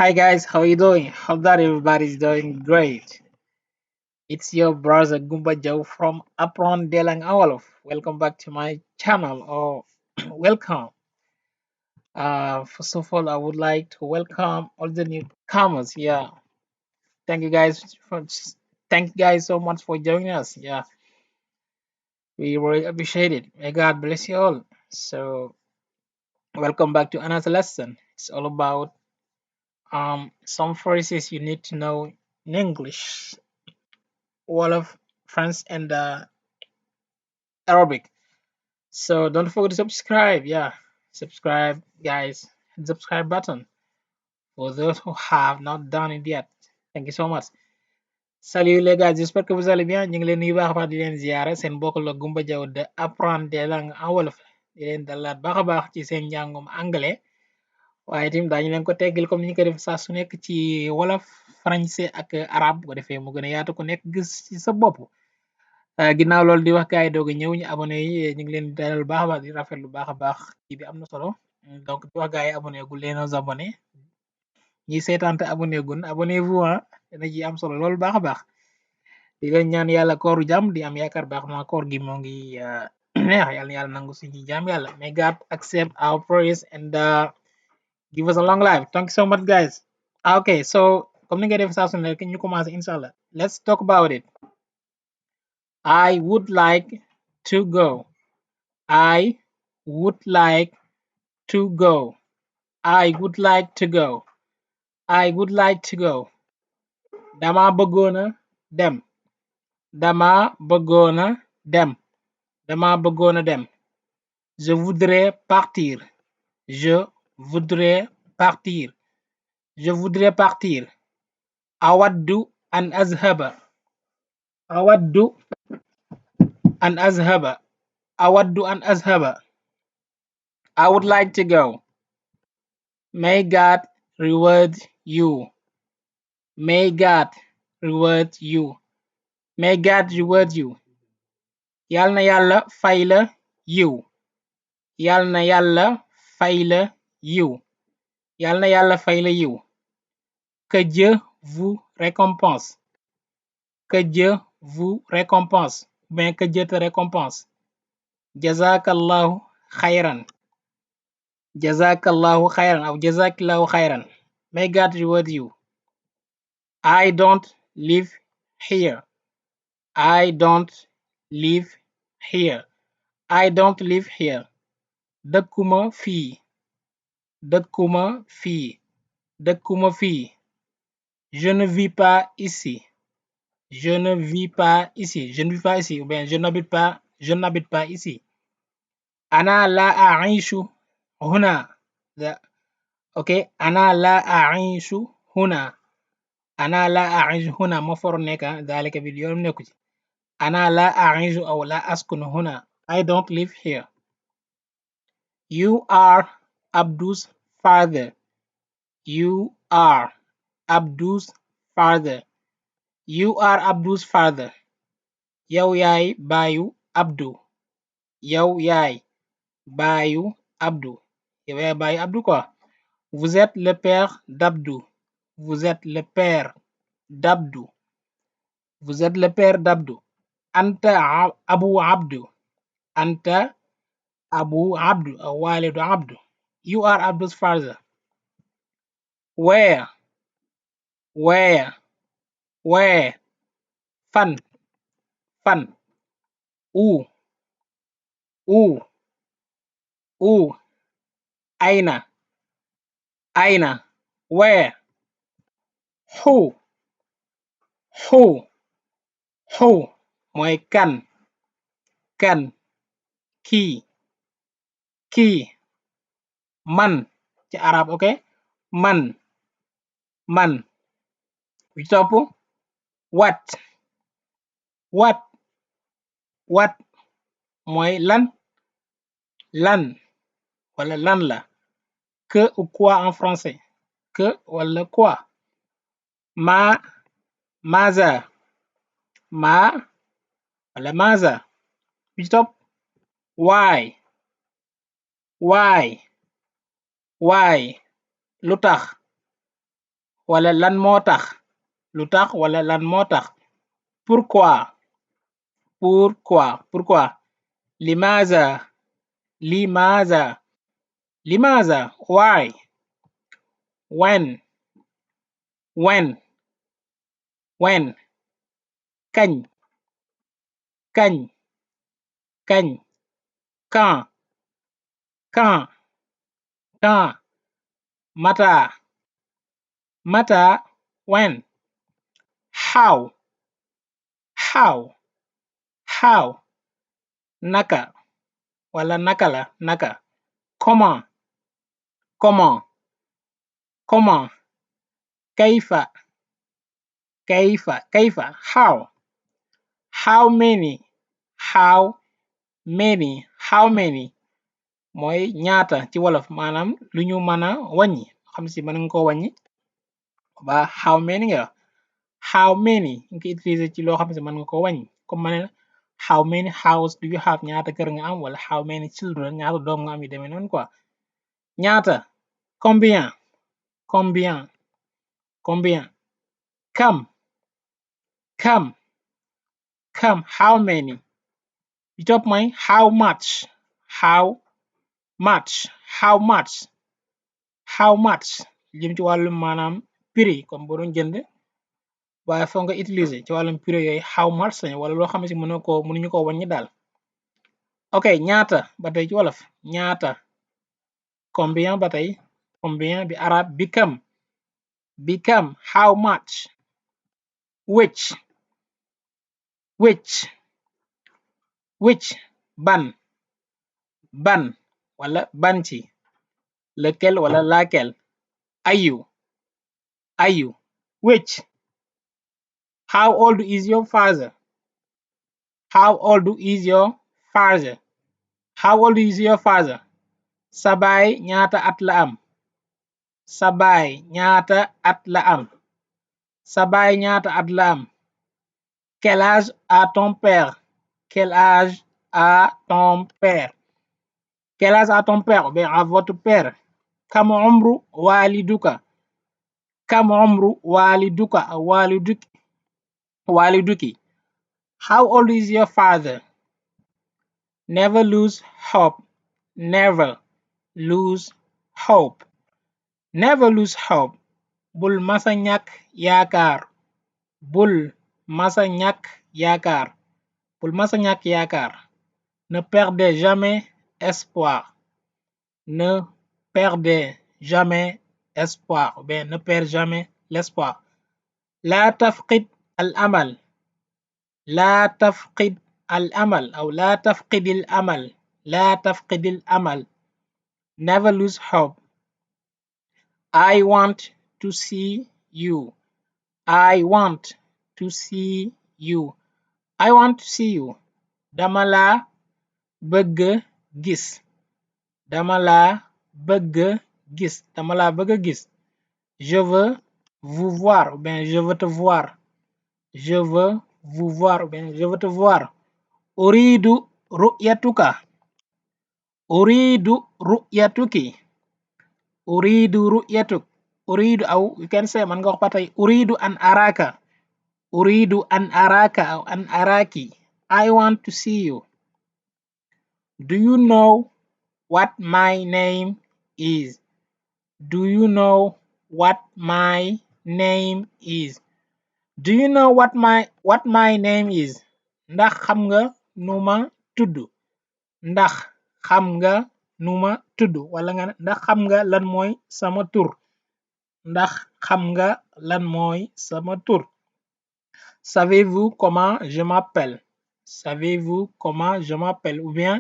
Hi guys, how you doing? Hope that everybody's doing great. It's your brother Gumba Joe from Apprendre, Wolof. Welcome back to my channel or welcome. First of all, I would like to welcome all the newcomers. Yeah, thank you guys for thank you guys so much for joining us. Yeah, we really appreciate it. May God bless you all. So, welcome back to another lesson. It's all about some phrases you need to know in English, Wolof, French, and Arabic. So don't forget to subscribe. Yeah, subscribe, guys. Hit the subscribe button for those who have not done it yet. Thank you so much. Salut les gars, j'espère que vous allez bien. ñu ngi leen nuyu baax a baax di leen ziare seen mbokk la Gumba Jaw de Apprendre des langues en wolof di leen dalaat baax a baax ci seen njàngum anglais waaye tamit daañu leen ko teggil comme ni ñu ko def saa su nekk ci wolof français ak arabe bu ko defee mu gën a yaatu ku nekk gis ci sa bopp. Ginnaaw loolu di wax gaay yi doog a ñëw ñu abonné yi ñu ngi leen di dalal baax a baax di rafetlu baax a baax kii bi am na solo donc di wax gaay yi abonné gu leen aux abonné ñi seetaan te abonné gun abonnez-vous dana ji am solo loolu baax a baax di leen ñaan yàlla kooru jàmm di am yaakaar baax na koor gi moo ngi neex yàlla na yàlla nangu suñu jàmm yàlla may God accept our prayers and give us a long life. Thank you so much guys. Okay, so comme ni nga def saa su nekk ñu commencé inshallah. Let's talk about it. I would like to go. I would like to go. I would like to go. I would like to go. Dama bëggoona dem. Dama bëggoona dem. Dama bëggoona dem. Je voudrais partir. Je voudrais partir. Je voudrais partir. أود أن أذهب. أود أن أذهب. أود أن أذهب. I would like to go. May God reward you. May God reward you. May God reward you. Yal na yàlla fay la yiw. Yal na yàlla fay la yiw. Yal na yàlla fay la yiw. Que Dieu vous récompense. Que Dieu vous récompense. Ben que Dieu te récompense. Jazakallahu khayran. Jazakallahu khayran ou jazakillahu khayran. May God reward you. I don't live here. I don't live here. I don't live here. Dëkkuma fii. Dëkkuma fii. Dëkkuma fii. Je ne vis pas ici. Je ne vis pas ici. Je ne vis pas ici. Ou bien je n'habite pas ici. أنا لا أعيش هنا. Okay. أنا لا أعيش هنا. أنا لا أعيش هنا moo for nekk ذلك bi yoon nekku ci. أنا لا أعيش أو لا أسكن هنا. I don't live here. You are Abdu's father. You are Abdu's father. You are Abdu's father. Yow yaay baayu Abdu. Yow yaay baayu Abdu. Yow yaay baayu Abdu quoi. Vous êtes le père d'Abdu. Vous êtes le père d'Abdu. Vous êtes le père d'Abdu. Anta Abu Abdu. Anta Abu Abdu أو والد Abdu. You are Abdu's father. Where? Where? Where? Fan. Fan. Où? Où? Où? Aina. Aina. Where? Who? Who? Who? Mooy kan. Kan. Kii. Kii. Man ci arab, okay? Man. Man. Bi ci topp what. What. What mooy lan. Lan wala lan la. Que ou quoi en français. Que wala quoi. Ma. Maza. Ma wala maza. Bi ci topp why. Why. Why. Lu tax. wala lan moo tax lu tax wala lan moo tax. Pourquoi pourquoi. limaza why. when kañ quand mata when. how naka wala naka la naka. comment kayfa how many mooy ñaata ci wolof maanaam lu ñu mën a wàññi xam si mën nga ko wàññi ba how many nga how many nga utiliser ci loo xam si mën nga ko wàññi comme ma ne how many house do you have ñaata kër nga am wala how many children ñaata doom nga am yu demee noonu quoi. ñaata combien come how many. bi topp mooy how much jëm ci wàllum maanaam prix comme boo doon jënd waaye foo nga utiliser ci wàllum prix yooyu how much lañ wala loo xam ne si mënuñu ko wàññi daal. ok ñaata ba tey ci wolof ñaata. combien ba tey combien bi arabe become how much. which ban wala ban ci. lequel wala laquelle. ayu which. how old is your father. sa baay ñaata at la am. quel âge a ton père. ou bien à votre père. kam umru waliduka waliduki. how old is your father. never lose hope. bul masa ñàkk yaakaar. ne perdez jamais espoir. ou bien ne perds jamais l'espoir. la tafqid al amal أو لا تفقد الأمل. never lose hope. I want to see you. dama la bëgg gis. je veux vous voir ou bien je veux te voir. uridu ru'yatuka. uridu aw you can say man nga wax ba tey uridu an araka aw an araki. I want to see you. do you know what my name is. ndax xam nga nu ma tudd. wala nga ndax xam nga lan mooy sama tur. savez-vous comment je m'appelle. ou bien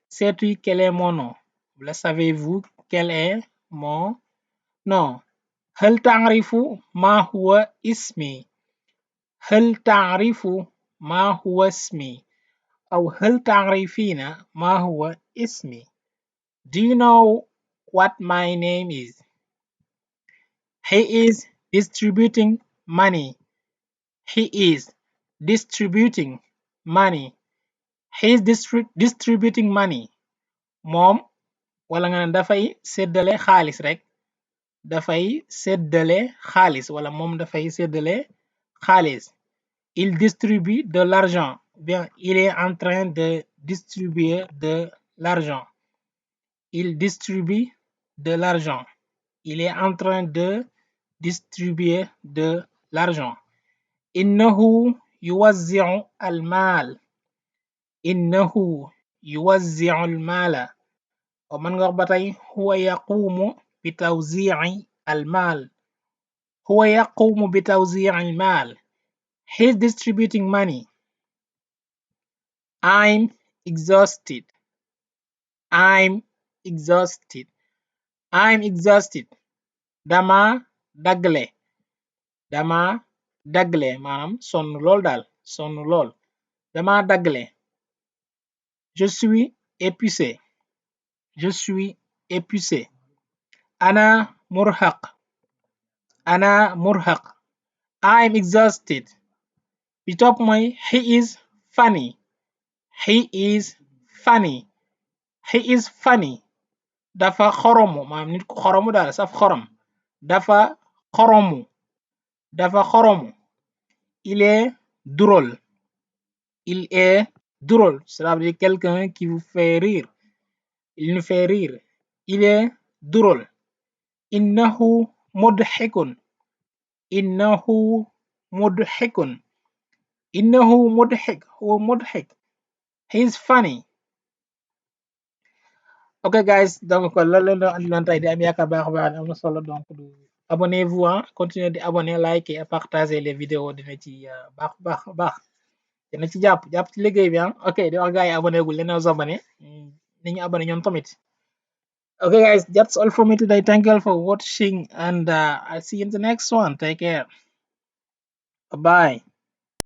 sais-tu quel est mon nom. wala savez-vous quel est mon nom. hal ta'rifu ma huwa ismi. أو هل تعرفين ما هو اسمي. do you know what my name is. he is distributing money. moom wala nga ne dafay séddale xaalis rek. dafay séddale xaalis wala moom dafay séddale xaalis. Il distribue de l'argent. Bien, il est en train de distribuer de l'argent. Il distribue de l'argent. Il est en train de distribuer de l'argent. إنه يوزع المال. إنه يوزع المال. ومن غربتي هو يقوم بتوزيع المال. هو يقوم بتوزيع المال. He's distributing money. I'm exhausted. I'm exhausted. I'm exhausted. Dama dagle. Dama dagle maanaam sonn lool daal sonn lool. Dama dagle. Je suis épuisé. Je suis épuisé. Ana murhaq. Ana murhaq. I'm exhausted. Bi topp mooy he is funny. He is funny. He is funny. Dafa xoromu maanaam nit ku xoromu daal saf xorom. Dafa xoromu. Dafa xoromu. Il est drôle. Il est drôle. Cela veut dire quelqu'un qui vous fait rire. Il nous fait rire. Il est drôle. إنه مضحك. إنه مضحك. إنه مضحك. هو مضحك. He is funny. Ok guys, donc loolu la andi loon tey di am yaakaar baax a baax am na solo donc abonnez-vous continuez di abonner liker et partager les vidéos dina ci baax dina ci jàpp ci liggéey bi ok di wax gars yi abonné gul leen abonné nañu abonné ñoom tamit. Okay guys, that's all for me today. Thank you all for watching and I'll see you in the next one. Take care. Bye.